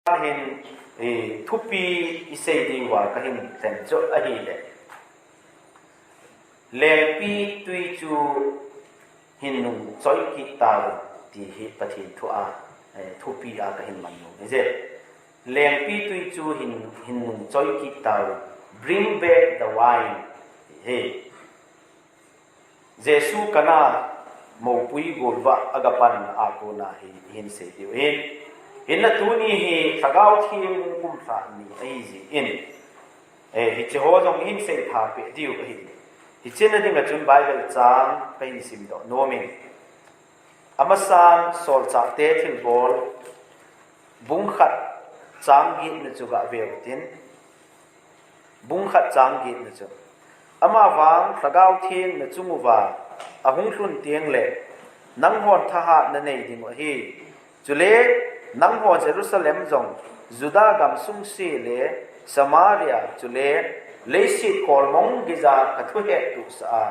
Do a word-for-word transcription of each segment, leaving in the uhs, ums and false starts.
Ahin, eh, thupi isei diuva kahin lhen chu ahile. Lengpi tui chu hin nung choi kit tau ti hi Pathen thu a, eh, thupi a kahin man u. Is it? Lengpi tui chu hin, hin nung choi kit tau. Bring back the wine. He. Jesu Kana mopui golvah a gapan a kona hi, hin sei diu hin. Hinla tuni hi Lhagao Theng hung kumlhah ni ahi jeh in. Eh, hiche ho jong hin sei tha peh diu ahi. Hiche na dinga chun Bible chang kahin sim doh nom in. Amasan Solchahte Thilbol bung khat chang get na chu gave u tin. Bung khat chang get na chu. Amavang Lhagao Theng na chung uva ahung lhun teng le nanghon thahat nanei diu ahi. Chule nanghon Jerusalem jong Juda gam sung se le Samaria chule leiset kolmong geija ka thuhet tuh sa a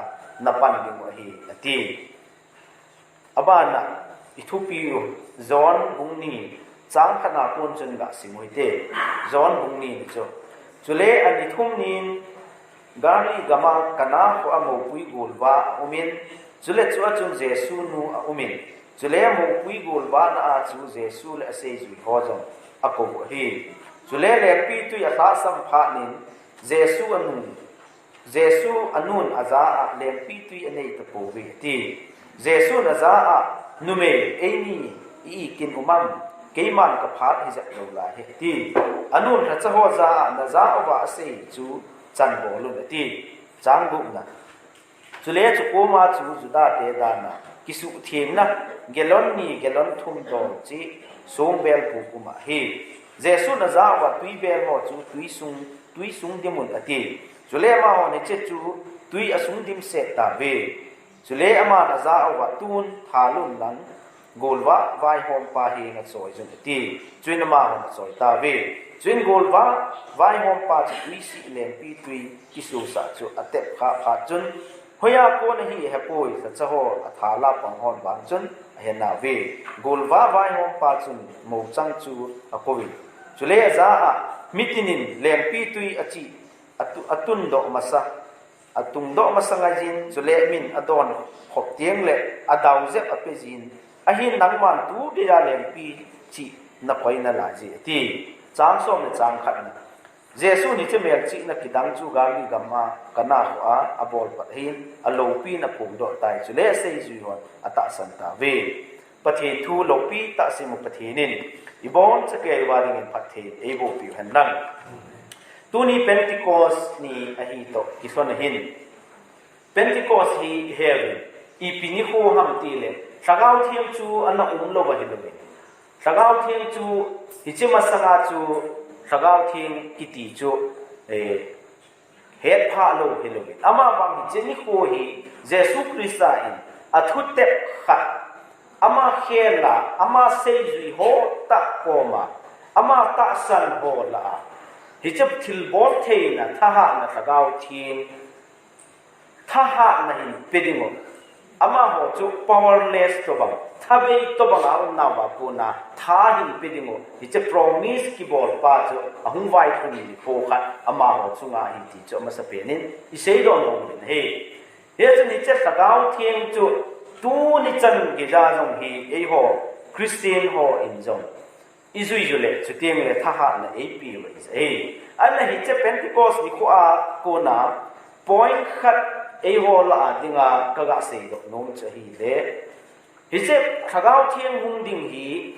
napan diu ahi, ati. Abana, i thupi u, John bung ni, chang khat na kon chun gasim u hite. John bung ni na chu. Chule ani thum nin, Galilee gama Kana khoa mopui golvah a um in, chule chua chun Jesu nu a um in, chule mopui golvah na a chu Jesu le aseijui ho jong akou u ahi. Chule lengpi tui alhahsam phat nin, Jesu anu Jesu anun ajah a lengpi tui anei tapouve ati. Jesun ajah a, numei, eini i-ikin um am, keiman kaphat hijep lou lai hi ati. Anun lhacha ho jah a najah uva asei chu chan bol un ati. Chang gup na. Chule chu koma chu Juda te dan a kisuhthengna gallon ni gallon thum dol cheh songbel pum um ahi. Jesun ajah uva tuibel ho chu tui sung, tui sung dim un ati. Chule amahon hiche chu tui asung dimset tauve. Chule aman ajah uva tun thal un lang golvah vaihompa henga choi un ati. Chuin amahon achoi tauve. Chuin golvah vaihompa chu tuisih lengpi tui kisosah chu atep khah phat chun, hoiya kon ahi ahepoi, lhacha ho athal a pang hon vang chun ahe nauve. Golvah vaihompa chun mouchang chu akouvin. Chule ajah a, mitin in lengpi tui achi, atu-, atundoh masa, atungdoh masa ngaiyin, chule min adon khop teng le adao jep apeijin, ahin nangman tu geiya lengpi chih nakoi nalai je ati. Chang som le chang khat na. Jesun hiche melchihna kidang chu Galilee gam a Kana khoa abol pat ahin, aloupina aphongdoh tai, chule aseijui hon atahsan tauve. Pathen thu loupi tah sim u Pathen in iboncha keiuva dingin phatthei eiboh piu hen lang. Tuni Pentecost ni ahi toh kilhon ahin. Pentecost hi ihet uvin, ipi nikho ham tile, Lhagao Theng chu ana um lou ahi louvin. Lhagao Theng chu, hiche masanga chu, Lhagao Theng kiti chu, eh, hetphah lou ahi louvin. Amavang hiche nikho hi, Jesu Christa in, athutep khat, ama khel a, ama seijui ho tah koma, ama tahsan ho lah a, hiche thilbol theina, thahatna Lhagao Theng, thahatna hin pe ding u. Amaho chu powerless tobang, thabei tobang a umnauva kona tha hin pe ding u. Hiche promise kibolpa chu ahung vailhun nikho khat amaho chunga ahi ti chu amasapen in isei doh nom uvin ahi. Hichun hiche Lhagao Theng chu tuni chan geija jong hi eiho Christian hon jong ijui u le, chuteng le thahatna eipe u ahi. Ana hiche Pentecost nikho a kona point khat eiho lah a dinga kaga seidoh nom chu ahile, hiche Lhagao Theng hung ding hi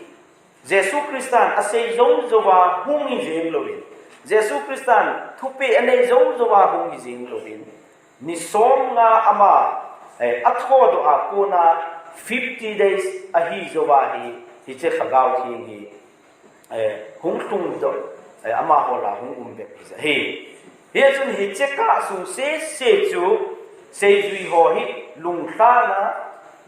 Jesu Christan asei jou jouva hung hi jeng louvin, Jesu Christan thupeh anei jou jouva hung hi jeng louvin, ni som nga ama, eh, athodoh a kona fifty days ahi jouva hi, hiche Lhagao Theng hi, eh, hung lhungdoh, eh, amaho lah a hung um bep hi ahi. Hichun hiche kah sung sese chu seijui ho hi lunglhahna,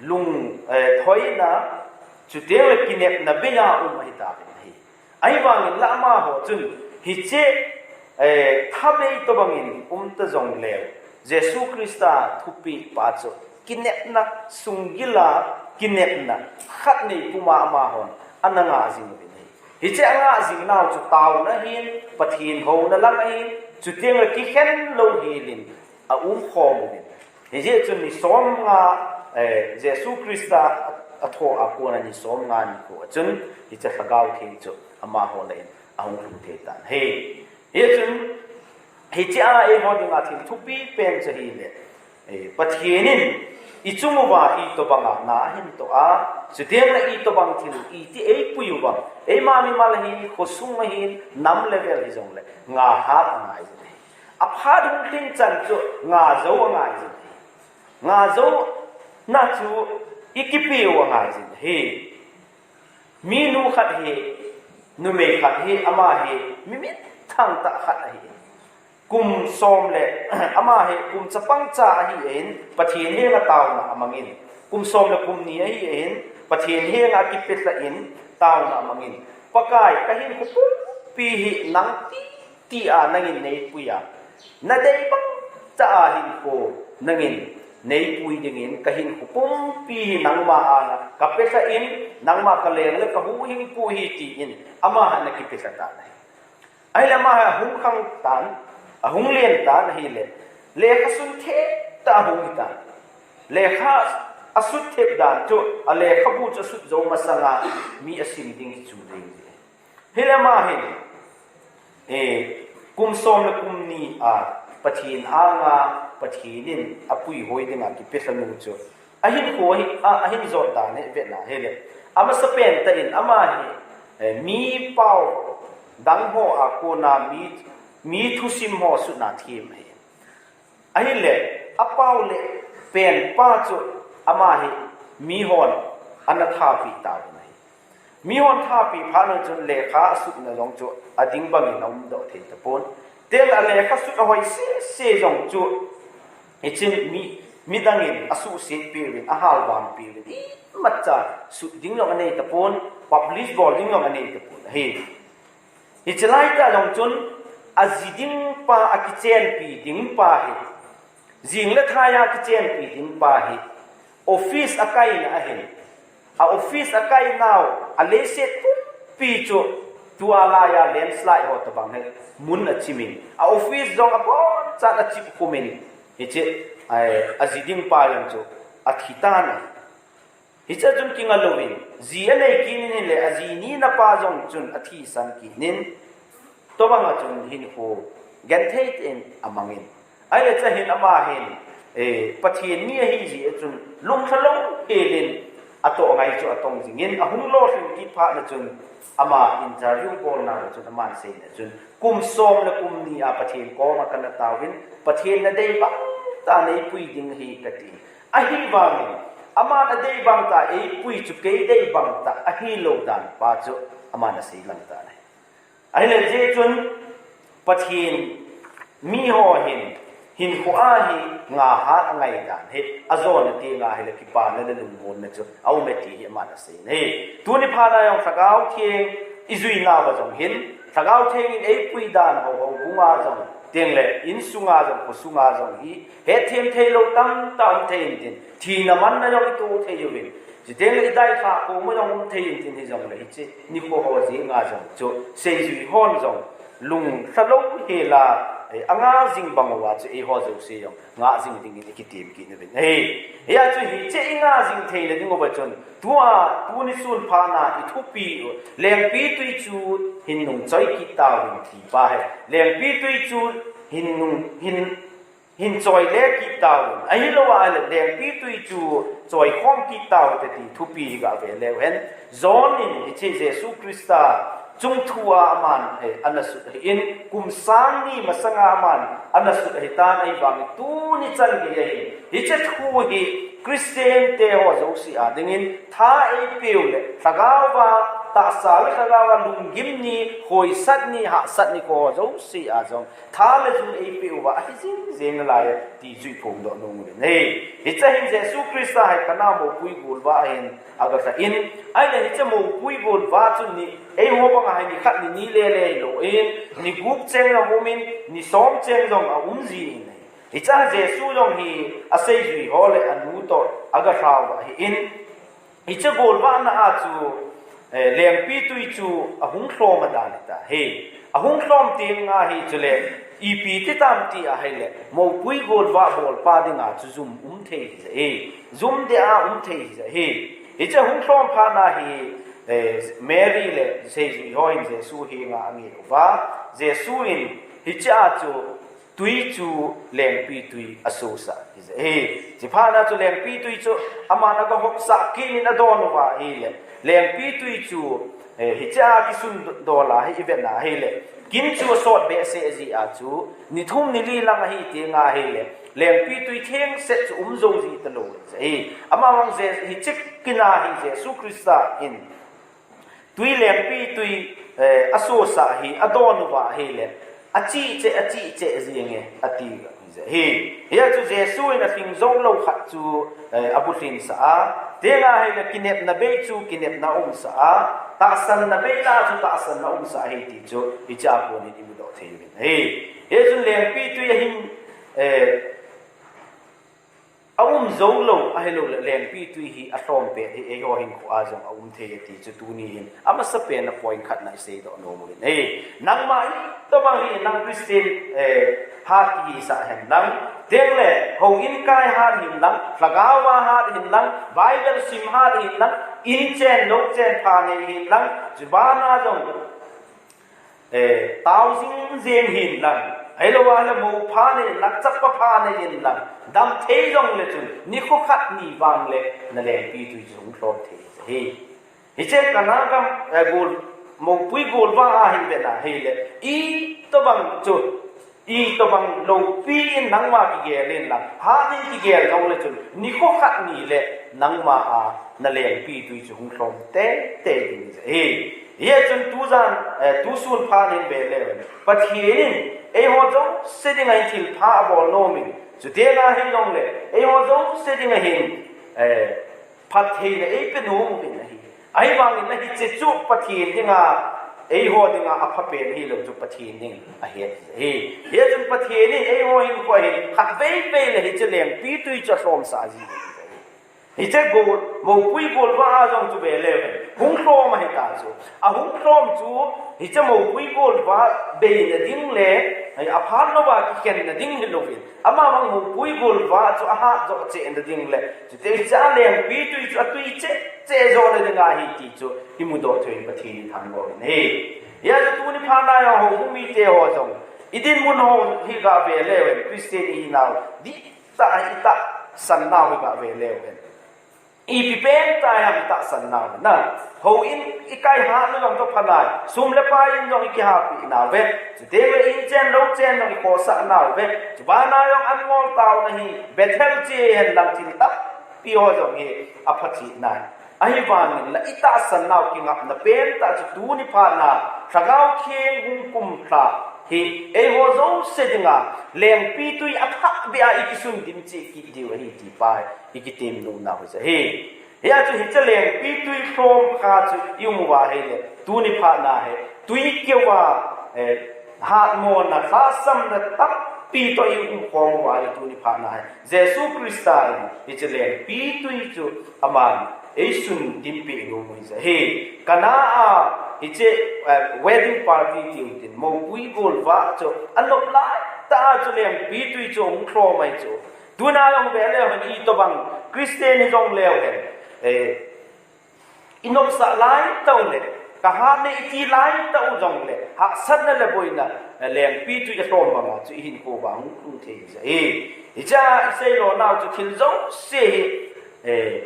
lung, eh, thoina, chuteng le kinepna bei a um ahi tauvin ahi. Ahivangin la amaho chun hiche, eh, thabei tobangin um ta jongleu, Jesu Christa thupeh pa chu kinepna sunggil a, kinepna khat nei puma amahon ana ngah jing uvin ahi. Hiche a ngah jing nau chu taona ahin, Pathen houna lang ahin, chuteng le kikhen louhel in aum khom uvin. Hijeh chun ni som nga, eh, Jesu Christa a, athoh a kona ni som nga nikho a chun, hiche Lhagao Theng chu amaho lah in ahung lhung thei tan ahi. Hichun, hiche a eiho dinga thil thupi pen chu ahile, eh, Pathen in ichung uva itobanga na ahin toh a, chuteng le itobang thil iti eipui uva, eima mimal ahin, khosung ahin, nam level hijongle, nga hat angai jin ahi. Aphat hung lhing chan chu nga jou angai jin ahi. Nga jou na chu ikipe u angai jin ahi. Minu khat hi, numei khat hi, ama hi, mi minthang tah khat ahi. Kum som le, ama hi, kum chapang cha ahi ahin, Pathen henga taona amangin. Kum som le kum ni ahi ahin, Pathen henga akipelha in, taona amangin. Pakai, kahinkho pumpi hi nang ti tia nangin neipui a, nadei bang tah a hinkho nangin neipui dingin kahinkho pumpi hi nangma anga kapelha in, nangma kaleng le kahuhhingpu ahi tin, ama hi ana kipelha tan ahi. Ahile ama hi ahung khang tan, ahung len tan ahile, lekha sun thep tah ahung hi tan. Lekha asut thep dan chu, alekhabu chu asut jou masanga mi asim ding chu ding. Hile ama hin, eh, kum som le kum ni a Pathen anga, Pathen in apuihoi dinga kipelha nu chu, ahinkho hi, a, ahin jot dan hi vetna hile, amasapen tah in ama hi, eh, mi pao dang ho a kona mi, mi thusim ho sutna them ahi. Ahile, apao le pen pa chu ama hi mihon ana thapeh tauvin ahi. Mihon thapeh phat un chun lekha asutna jong chu ading bangin aumdoh thei tapon. Tel a lekha sut ahoi sese jong chu, hichun mi, midangin asuhset peuvin, ahalvam peuvin, imacha sut ding jong anei tapon, publish bol ding jong anei tapon ahi. Hiche laitah jong chun, aji ding pa, akichenpi ding pa hi, jing le thai a kichenpi ding pa hi, office akaina ahin, a office akai nau, aleiset pumpi chu, tua laiya landslide ho tobang hi mun achimin, a office jong abonchan achip khumin, hiche, ai, aji ding pa jong chu athi tan ahi. Hiche chun kinga louvin, ji anei kit in ahile, aji nina pa jong chun athisan kit in, tobanga chun hinkho genthei tah in amangin. Ahile chuin ama hin, eh, Pathen mi ahi jeh a chun lunglha louhel in atoh ngai chu atong jingin, ahung lolhing kit phat na chun ama interview bolna chun aman seina chun, kum som le kum ni a Pathen koma kana taovin, Pathen nadei bang tah neipui ding ahi kati. Ahivangin, aman adei bang tah eipui chu kei dei bang tah ahilou dan pa chu aman aseilang tan ahi. Ahile hijeh chun Pathen miho hin, hinkho a hi nga hat angai dan hi, ajona teng ahile kipana le lungmonna chu aume ti hi aman asei ahi. Tuni phat a jong Lhagao Theng ijui nauva jong hin, Lhagao Theng in eipui dan ho, houbunga jong, tengle insunga jong, khosunga jong hi, hetthem theilou tamtah um thei intin, thina manna jong ito thei uvin, chutengle idailhah koma jong um thei intin hijongle hiche, nikho ho jenga jong chu, seijui hon jong, lunglha louhel a, eh, anga jing bang uva chu eiho jouse jong, nga jing dingin ikitem kit uvin ahi. Hia chu hiche inga jing theina ding uva chun, tua, tuni sun phat na ithupi u, lengpitwi chu hin nung choi kit tauvin ti pa hi. Lengpitwi chu hin nung, hin, hin choi le kit tauvin. Ahilou ahile lengpitwi chu choi khom kit tau te ti thupi hi gave leu hen. John in hiche Jesu Christa chungthu a aman, eh, ana sut ahin, kum sang ni masanga aman ana sut ahitan ahivangin tuni chan gei ahin. Hiche thu hi Christian te ho jouse a dingin tha eipeu le, Lhagao va tahsa le Lhagao va lunggim ni, khoisat ni, hahsat ni kho jouse a jong tha le jun eipeh uva ahi jing jeng nalai ti jui phongdoh nom uvin ahi. Hiche hin Jesu Christa hi kana moupui golvah ahin agalha in, ahile hiche moupui golvah chun ni, eiho banga hi ni khat ni ni lele hilou in, ni gup cheng jong um in, ni som cheng jong aum jin ahi. Hiche a Jesu jong hi aseijui ho le anu toh agalha uva ahin, hiche golvahna a chu eh, lengpitwi chu ahung lhom adan ta hi. Ahung lhom teng ahi chule, ipi ti tam ti ahile, mopui golvah bolpa dinga chu jum um thei hi. Jum dia um thei hi. Hiche hung lhom phat na hi, eh, Mary le seijui ho in Jesu henga angeh uva, Jesu in hichea chu twi chu lengpitwi asosah hi. Hiche phat na chu lengpitwi chu aman aga hopsah kit in adon uva ahile, lengpitwi chu, eh, hichea kisun dola hi ivet na ahile, kin chu asot behseh jeh a chu, ni thum ni li lang ahi teng ahile, lengpitwi thengset chu um jou ji talou hi. Amavang Je-, hiche kin a hi Jesu Christa in twi lengpitwi, eh, asosah hi, adon uva ahile, achih cheh, achih cheh jenge, ati hi. Hia chu Jesu in alhing jou lou khat chu, eh, abulhinsah a, teng ahile kinepna bei chu kinepna umsah a, tahsanna bei la chu tahsanna umsah ahi ti chu, hichea kon in imudoh thei uvin ahi. Hichun lengpitwi ahin, eh, aum jou lou, ahilouleh lengpitwi hi alhom pet hi eiho hinkho a jong aum thei ti chu tuni hin amasapen a point khat na iseidoh nom uvin ahi. Nangma itobang hi nang Christian, eh, hat kihisah hen lang, tengle houin kai hat hin lang, lhagao a hat hin lang, Bible sim hat hin lang, in chen lou chen pha nei hin lang, chubana jong eh, tao jing jeng hin lang, ahilou ahile mou pha nei lang, chapa pha nei hin lang, dam thei jongle chun, nikho khat ni vang le na lengpitwi chu hung lhom thei hi. Hiche Kana gam, eh, gol, mopui golvah a hin vet na ahile, itobang chu, itobang loupi in nangma kigel in lang, hat in kigel jongle chun, nikho khat ni le nangma a na lengpitwi chu hung lhom teitei ding hi. Hichun tujan, eh, tusun phat hin ve leu hen, Pathen in eiho jouse dinga hin thilpha abol nom in, chuteng ahi jongle, eiho jouse dinga hin, eh, phattheina eipe nom uvin ahi. Ahivangin hiche chu Pathen dinga, eiho dinga aphapen ahilou chu Pathen in ahet ahi. Hichun Pathen in eiho hinkho a hin khatvei vei le hiche lengpitwi chu alhomsah ji ahi. Hiche gol, mopui golvah a jong chu ve leu hen, hung lhom ahi ta chu. Ahung lhom chu, hiche mopui golvah beina ding le, aphat louva kikhenna ding hilouvin, amavang mopui golvah chu ahat joh chehna ding le, chuteng hiche lengpitwi chu atwi cheh cheh jona ding ahi ti chu imudoh thei in Pathen ithangvah uvin ahi. Hia chu tuni phat na jong houbung mite ho jong, idinmun ho hi gave leu hen, Christian ihinau di tah a itahsan nau hi gave leu hen, ipi pen tah a itahsan nau hen, houin ikai hat nau jong chu phanai, sum le pai in jong ikihahpi nauve, chuteng le in chen lou chen jong ikhohsah nauve, chubana jong an ngol taona hi Bethel che hen lang thil tampi ho jong hi apha chet nai. Ahivangin la itahsan nau kingapna pen tah chu tuni phat na, Lhagao Theng hung kumlha hi eiho jouse dinga lengpitwi athah beh a ikisun dim cheh kit diu ahi ti pa hi ikitem nom nau hi ahi. Hia chu hiche lengpitwi lhom kha chu ium uva ahile, tuni phat na hi twi keuva, eh, hatmona, lhahsamna tampi toh ium khom uva ahile, tuni phat na hi Jesu Christa in hiche lengpitwi chu aman eisun dimpeh nom u hi ahi. Kana a hiche, eh, wedding party tiu hitin, mopui golvah chu anop laitah a chu lengpitwi chu ahung lhom ahi chu. Tuna jong ve leu hen, itobang Christian hijong leu hen, eh, inopsah laitah u le, kahat e iti laitah u jongle, hahsatna le boina, eh, lengpitwi alhom banga chu ihinkho uva hung lhung thei hi ahi. Hichea isei lo nau chu thil jouse hi, eh,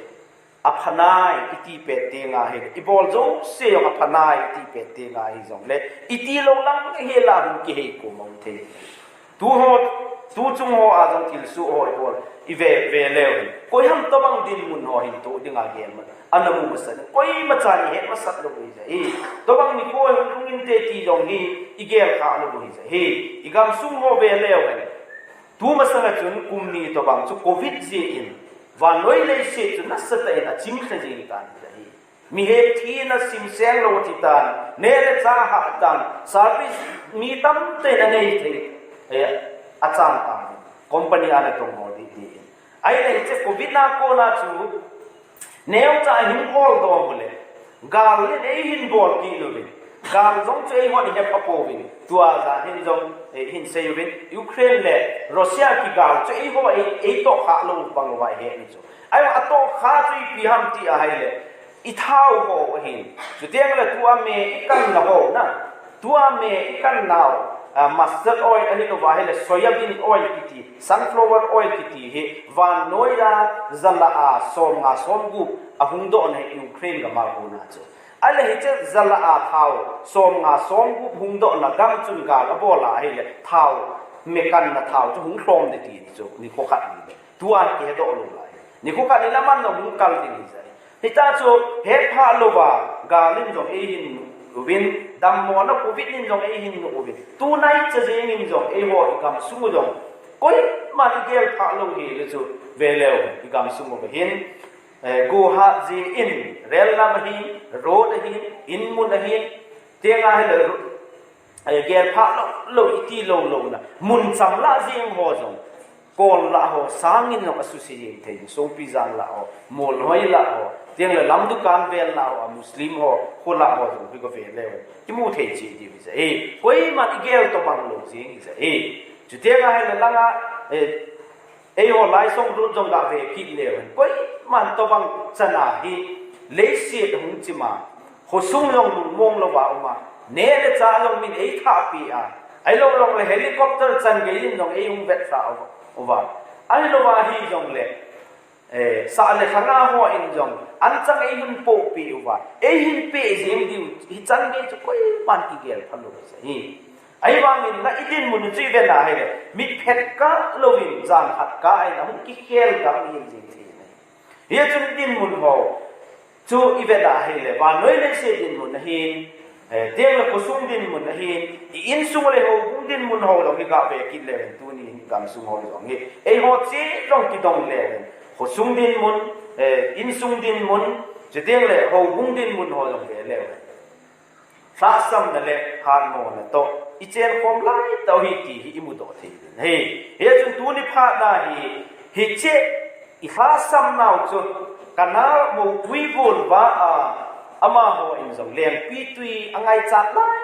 aphanai iti pet teng ahi, ibol jouse jong aphanai iti pet teng ahi jongle, iti lou lang hela hung kihei koma um thei. Tu ho, tu chung ho a jong thilsoh ho ibol, ive, ve leu hen, koiham tobang dinmun ho hin toh dinga gel ma, ana mu masat, koima chan ihet masat lou u hi ahi. Tobang nikho hung lhung inte ti jong hi igel kha lou u hi ahi. Igamsung ho ve leu hen, tu masanga chun kum ni tobang chu Covid jeh in, vannoi leiset chu nasatah in achimlha jeng tan ahi. Mihem thina simseng lou athi tan, neh le chah ahah tan, service mi tamtah in anei thei, eh, achan tan, company a natong ho didi in. Ahile hiche Covid na kona chu, neocha hung ol dom u le, Gal in eihin bol kit uvin. Gal jong chu eihon ihet pha pouvin. Tua jan hin jong, eh, hin sei uvin. Ukraine le Russia kigal chu eiho ei, eitoh kha lou bang uva ihe ni chu. Ahivang atoh kha chu ipi ham ti ahile, ithao ho ahin. Chuteng le tua me ikan na ho na. Tua me ikan nau, ah, mustard oil ahilouva ahile, soya bean oil kiti, sunflower oil kiti hi, vannoi a, jala a, somnga somgup ahung doh na hi Ukraine gam a kona chu. Ahile hiche jala a thao, somnga somgup hung doh na gam chun gal abol a ahile, thao, me kan na thao chu hung lhom ding ti chu, nikho khat ni le. Tua kihe doh lou lai. Nikho khat ni le aman jong hung kal ding hi jeh. Hita chu, hetphah louva, gal in jong eihin nu uvin, dammo na covid in jong eihin nu uvin. Tunai cha jeng in jong, eiho igam sung u jong. Koiman igel phah lou hile chu, ve leu, igam sung uva hin. Eh, go hat jin, rel lam ahin, road ahin, in mun ahin, tenga hile, eh, gel phah lou, lou, iti lou, lou na. Mun cham lah jeng ho jong. Kol lah ho, sang in jong asusia jeng thei, Songpijang lah ho, Molhoi lah ho, tengle lam dukan vel lah ho, a Muslim ho, kho lah ho jong, hi ko ve leu. Imu thei cheh diu hi jeh. Eh, koiman igel tobang lou jeng hi jeh. Eh, chutenga hile langa, eh, Eiho Laisong Road jong gave kit leu hen. Koiman tobang chana hi leiset hung chim a. Khosung jong lungmong louva um a. Neh le chah jong min eithah pi a. Ahilou jongle helicopter chan gei in jong eihung vetsah uva. Ahilouva hijongle, eh, sah le lhanga ho in jong anchang eihung pohpi uva. Eihin peh jeng diu hi chan gei chu koiman kigel pha lou hi. Ahivangin na idinmun chu ivet a ahile, mitphet kah louvin, jan khat kah in ahung kikhel gam ihin jing thei ahi. Hijeh chun idinmun ho chu ivet a ahile, vannoi leiset dinmun ahin, eh, tengle khosung dinmun ahin, i insung le houbung dinmun ho jong hi gave kit leu hen tuni hin gamsung ho jong hi. Eiho cheh jong kidong leu hen. Khosung dinmun, eh, insung dinmun, chutengle houbung dinmun ho jong ve leu hen. Lhahsamna le hatmona toh ichen khom lai tau hi ti hi imudoh thei uvin ahi. Hijeh chun tuni phat na hi, hiche ilhahsam nau chu kana moupui gol uva a, amaho in jong lengpitwi angaichat lai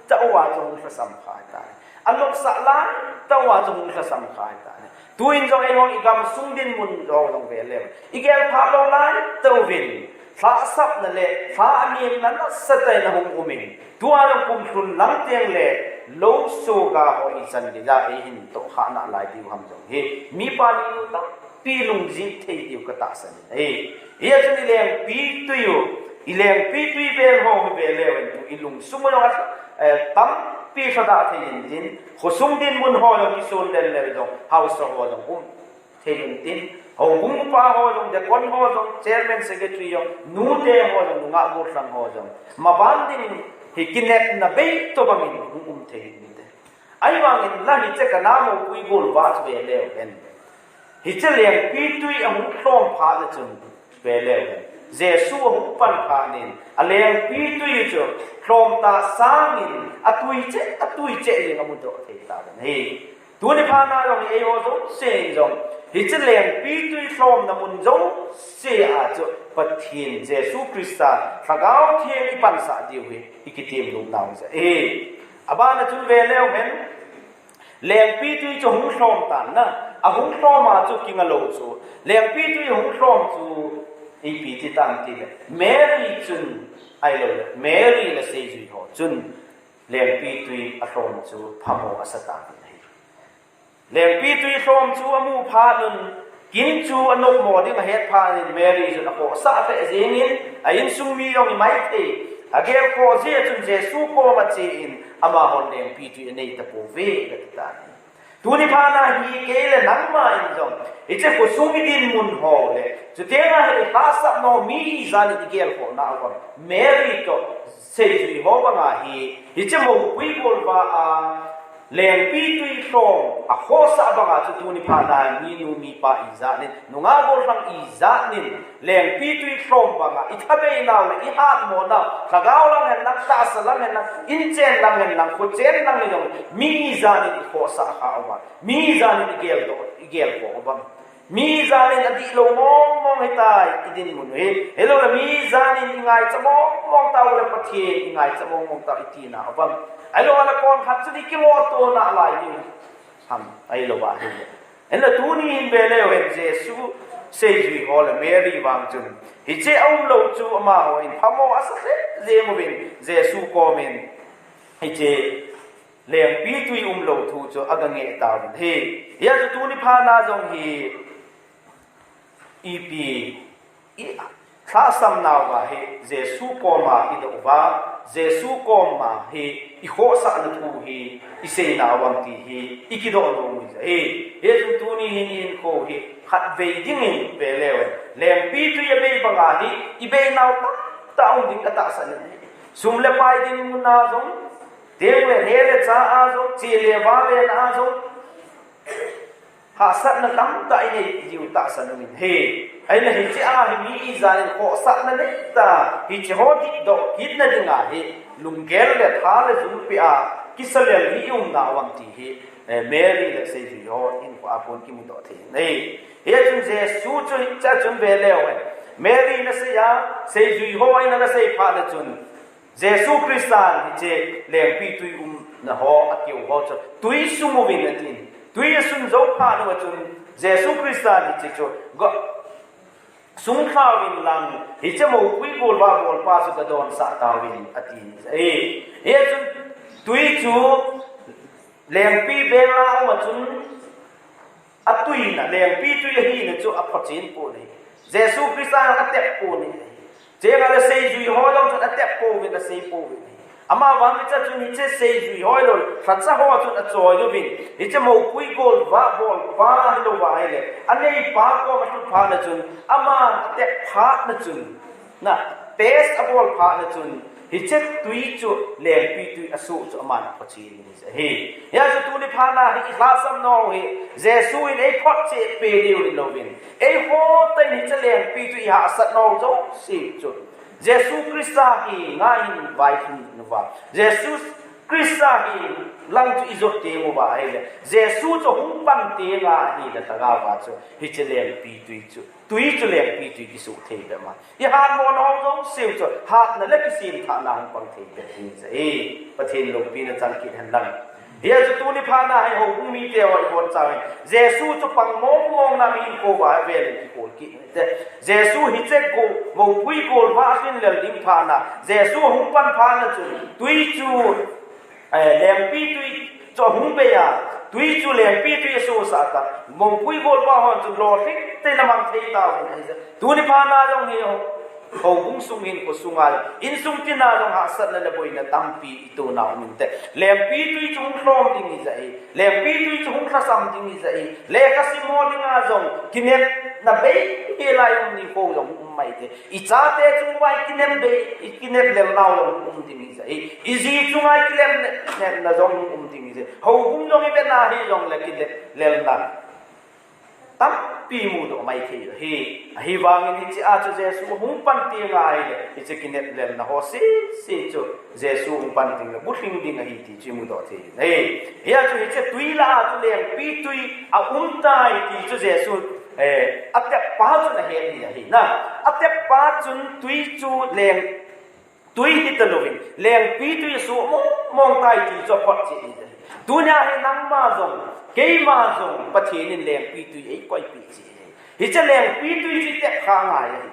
tauva chu hung lhasam kha tai. Anopsah lai tauva chu hung lhasam kha tai. Tuin jong eiho igamsung dinmun jong jong ve leu. Igel phah lou lai tauvin. Lhahsamna le lha anemna nasatah in ahung umin. Tua jong kum lhun lang tengle lou soga ho ichan geija eihin tohkhah nalai diu ham jong hi. Mipa ninu tampi lungjih thei diu katahsan in ahi. Hijeh chun ilengpitwi u, ilengpitwi bel ho hi ve leu hen tu ilungsung u jong a, eh, tampi lhadah thei intin, khosung dinmun ho jong kisun lel lel jong, haosa ho jong um thei intin, houbung upa ho jong, deacon ho jong, chairman secretary jong, nute ho jong, nungah gollhang ho jong, maban ding hi kinepna bei tobang in um um thei inte. Ahivangin la hiche kana moupui gol uva chu ve leu hen. Hiche lengpitwi ahung lhom phat na chun ve leu hen. Jesu ahung pan phat in, alengpitwi chu lhom tah sangin, atwi cheh, atwi cheh jeng amudoh thei tauvin ahi. Tuni phat na jong hi eiho jousen jong, hiche lengpitwi lhomna mun jouse a chu Pathen Jesu Christa Lhagao Theng ipansah diu hi, ikitem nom nau jeh ahi. Abana chun ve leu hen, lengpitwi chu hung lhom tan na, ahung lhom a chu kinga lou chu, lengpitwi hung lhom chu ipi ti tam tile, Mary chun, ahilou le, Mary le seijui ho chun, lengpitwi alhom chu phamo asa tan ahi. Lengpitwi lhom chu amu phat un, kin chu anopmo ding ahet phat in Mary chun akhohsah lheh jengin, a insung mi jong imaithei, agelkhoh jeh chun Jesu koma achen, amahon lengpitwi anei tapouve, kati tan ahi. Tuni phat na hi kei le nangma in jong, hiche khosung idinmun ho le, chutenga hi lhahsam nau mi ijat in igelkhoh nau ham, Mary toh seijui ho banga hi, hiche moupui gol uva a, lengpitwi lhom akhohsah banga chu tuni phat na minu mipa ijat in, nungah gollhang ijat in, lengpitwi lhom banga ithabei nau le ihatmo nau, lhagao lang hen lang, tahsa lang hen lang, inchen lang hen lang, khochen lang le jong, mi ijat in ikhohsah kha uva, mi ijat in igeldoh, igelkhoh uva. Mi janin adihlou mong mong hitai, idinmun u hi. Hilou le mi janin ingaicha mong mong tau le Pathen ingaicha mong mong tau iti na avam. Ahilou le kon khat chu di kimoh to nalai ding ham, ahilou va hi. Hinla tuni hin veleu hen Jesu seijui ho le Mary vang chun, hiche aumlou chu amaho in phamo asa lheh jeng uvin Jesu komin hiche lengpitwi umlou thu chu aga ngeh tauvin ahi. Hia chu tuni phat na jong hi ipi i lhahsam nauva hi Jesu koma idoh uva, Jesu koma hi ikhohsahna thu hi isei nauvam ti hi ikidoh nom u ahi. Hia chu tuni hin ihinkho hi khatvei dingin veleu hen, lengpitwi abei banga hi ibei nau tamtah um ding katahsan in ahi. Sum le pai dinmun a jong, teng le neh le chah a jong, che le vale na a jong, hahsatna tamtah inei jiu tahsan uvin ahi. Ahinla hiche a hi mi ijanin khohsahna neitah, hiche ho dihdoh kitna dinga hi lunggel le tha le jumpi a kisa lel hi ium nauvam ti hi, eh, Mary le seijui ho in kho a kon kimudoh thei in ahi. Hia chun Jesu chu hichea chun veleu hen, Mary in asei a, seijui ho in ana sei phat le chun, Jesu Christan hiche lengpitwi umna ho akeu ho chu tui sung uvin atin. Twi asun jou phat uva chun Jesu Christan hiche chu ga sung lha uvin lang, hiche mopui golvah bolpa chu ga donsah tauvin atin ahi. Hia chun twi chu lengpi beng a um a chun atuina, lengpitwi ahina chu aphochen pon ahi. Jesu Christa atep pon ahi. Chule seijui ho jong chun atep pouvin, asei pouvin ahi. Amavang hichea chun hiche seijui ho le lhacha ho chun achoi uvin, hiche mopui golvah bolpa hilouva ahile, aneipa koma alhut phat na chun, aman atep phat na chun, na, test abol phat na chun, hiche twi chu lengpitwi asoh chu aman aphochen in ahi. Hia chu tuni phat na hi ilhahsam nau hi Jesu in eiphotchen peh diu hilouvin, eiho tah in hiche lengpitwi ihahsat nau jouse chu Jesu Christa hi ngaiyin vailhun uva, Jesu Christa hi lang chu ijot teng uva ahile, Jesu chu hung pan teng ahile, tagava chu hiche lengpitwi chu, twi chu lengpitwi kisoh thei bep ma. Ihatmo nau jouse chu hatna le kisem thahna hung pang thei bep ding ahi. Pathen loupina chang kit hen lang. Hia chu tuni phat na hi houbung mite ho ibon chauvin, Jesu chu pang mong mong na mihinkho uva avel in kikhol kit u hite. Jesu hiche go, mopui golvah alhin lel ding phat na, Jesu ahung pan phat na chun twi chu, eh, lengpitwi chu ahung bei a, twi chu lengpitwi asohsah ta. Mopui golvah hon chu lolhing tah in amang thei tauvin ahi. Tuni phat na jong hi ho, houbung sung hinkho sunga, insung tina jong hahsatna le boina tampi ito nau um inte. Lengpitwi chu hung lhom ding ahi. Lengpitwi chu hung lhasam ding ahi. Lekha simmo dinga jong kinepna bei hel a um nikho jong um maithei. Ichate chung uva ikinep bei, ikinep lel nau jong um ding ahi. Iji chunga ikinep, nepna jong um ding ahi. Houbung jong ivet na hijongle kinep lelna tampi mudoh maithei ahi. Ahivangin hichea chu Jesu ahung pan teng ahile, hiche kinep lelna ho sese chu Jesu ahung pan teng le bulhing ding ahi ti chu imudoh thei in ahi. Hia chu hiche twi lah a chu lengpitwi aum tai ti chu Jesu, eh, ateppa chun ahet ahi na. Ateppa chun twi chu leng twi hita louvin, lengpitwi asoh mong mong tai ti chu aphotchen ahi. Tunia hi nangma jong, keima jong Pathen in lengpitwi eikoipeh cheh ahi. Hiche lengpitwi chu itepkha ngai ahi.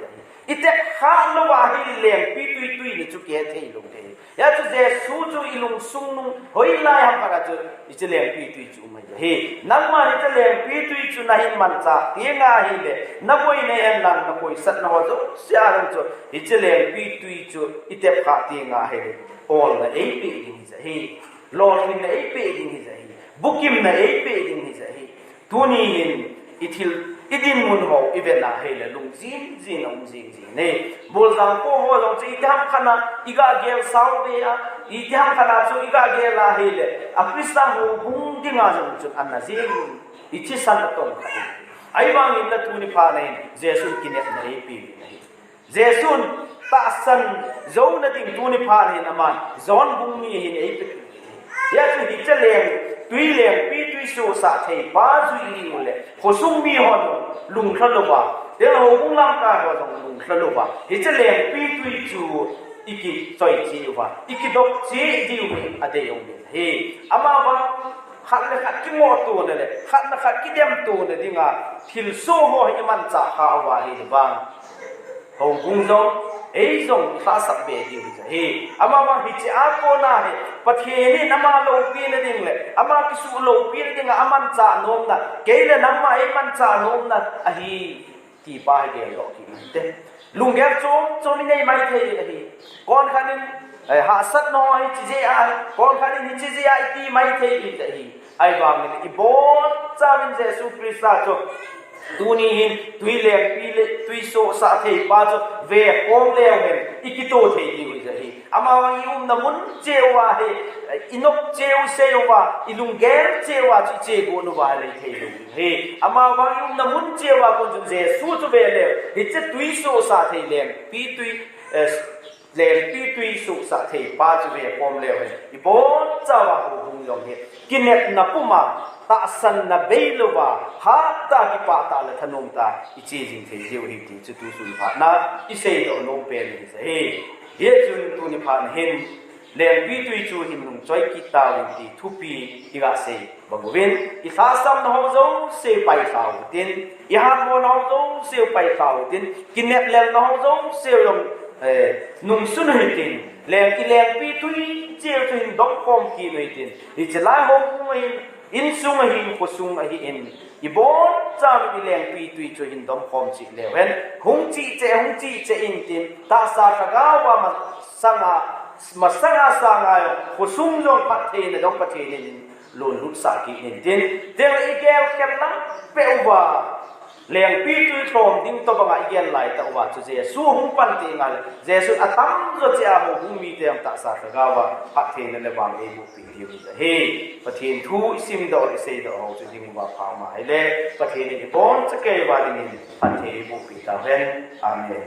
Itepkha louva hi lengpitwi twina chu kihethei lou ding ahi. Hia chu Jesu chu ilungsung nung hoilai ham khat a chu hiche lengpitwi chu um ahi. Nangma hiche lengpitwi chu nahin manchah teng ahile, naboina hen lang nakhohsahna ho jouse a lang chu hiche lengpitwi chu itepkha teng ahile, olna eipeh ding ahi. Lolhinna eipeh ding ahi. Bukimna eipeh ding ahi. Tuni hin ithil, idinmun ho ivet na ahile lungjin jin a um jing jin e. Boljang kho ho jong chu itiham khat a iga gel sao be a, itiham khat a chu iga gel ahile, a Christa houbung dinga jong chun ana jing, ithisan atong kha in. Ahivangin tuni phat na hin Jesun kinepna eipeh in ahi. Jesun tahsan jouna ding tuni phat hin aman John bung ni hin eipeh. Hia chu hiche leng Tui lengpi tui sohsah thei pa jui ding u le, khosung mi ho jong lunglha louva, tel houbung lamkai ho jong lunglha louva, hiche lengpi tui chu i kichoi cheh uva, i kidop cheh diu hi adei um in ahi. Amavang khat le khat kingoh tona le, khat le khat kidem tona dinga thilsoh ho hi i manchah kha uva ahile vang, houbung jong, ei jong i lhahsam be diu hi ahi. Amavang hiche a kona hi, Pathen in ama loupina ding le, ama kisuh loupina dinga amanchah nomna, kei le nangma eimanchah nomna ahi, ti pa hi geldoh kit inte. Lunggel chom chom i nei maithei ahi. Konkhat in, eh, hahsatna ho hiche jeh a, konkhat in hiche jeh a i ti maithei ahi. Ahivangin ibonchauvin Jesu Christa chu tuni hin tui lengpi le tui sohsah thei pa chu vekhom leu hen i kito thei diu hi ahi. Amavang i umna mun cheh uva hi, i nop cheh u sei uva, i lunggel cheh uva chu i che gon uva hi lei thei lou ahi. Amavang i umna mun cheh uva kon chun Jesu chu ve leu, hiche tui sohsah thei lengpi tui, eh, lengpi tui sohsah thei pa chu vekhom leu hen, ibonchauva houbung jong hi kinepna puma, tahsanna beilouva, hattah kipah tah le thanom tah i che jing thei diu ahi ti chu tusun phatna i seidoh nom pen ahi. Hichun tuni phatna hin lengpi tui chu hin nungchoi kit tauvin ti thupi i gasei bang uvin, i lhahsamna ho jouse pailha utin, i hatmona ho jouse pailha utin, kineplelna ho jouse jong, eh, nungsun u hitin, leng, i lengpi tui cheh chu hin domkhom kit u hitin, hiche lai houbung ahin, insung ahin, khosung ahin, ibonchauvin i lengpi tui chu hin domkhom cheh leu hen, hung cheh cheh, hung cheh cheh intin, tahsa lhagao a masanga, masanga sanga jong, khosung jong phattheina jong Pathen in lonlutsah kit intin, teng le i gel khen lang peh uva, lengpi tui lhom ding tobanga i gel lai tah uva chu Jesu hung pan teng le, Jesu atamjo cheh a houbung mite jong tahsa lhagao a phattheina le vang eiboh peh diu ahi. Pathen thu i simdoh le i seidoh ho chu ding uva pha um ahile, Pathen in iboncha keiva dingin phatthei eiboh peh tahen. Amen.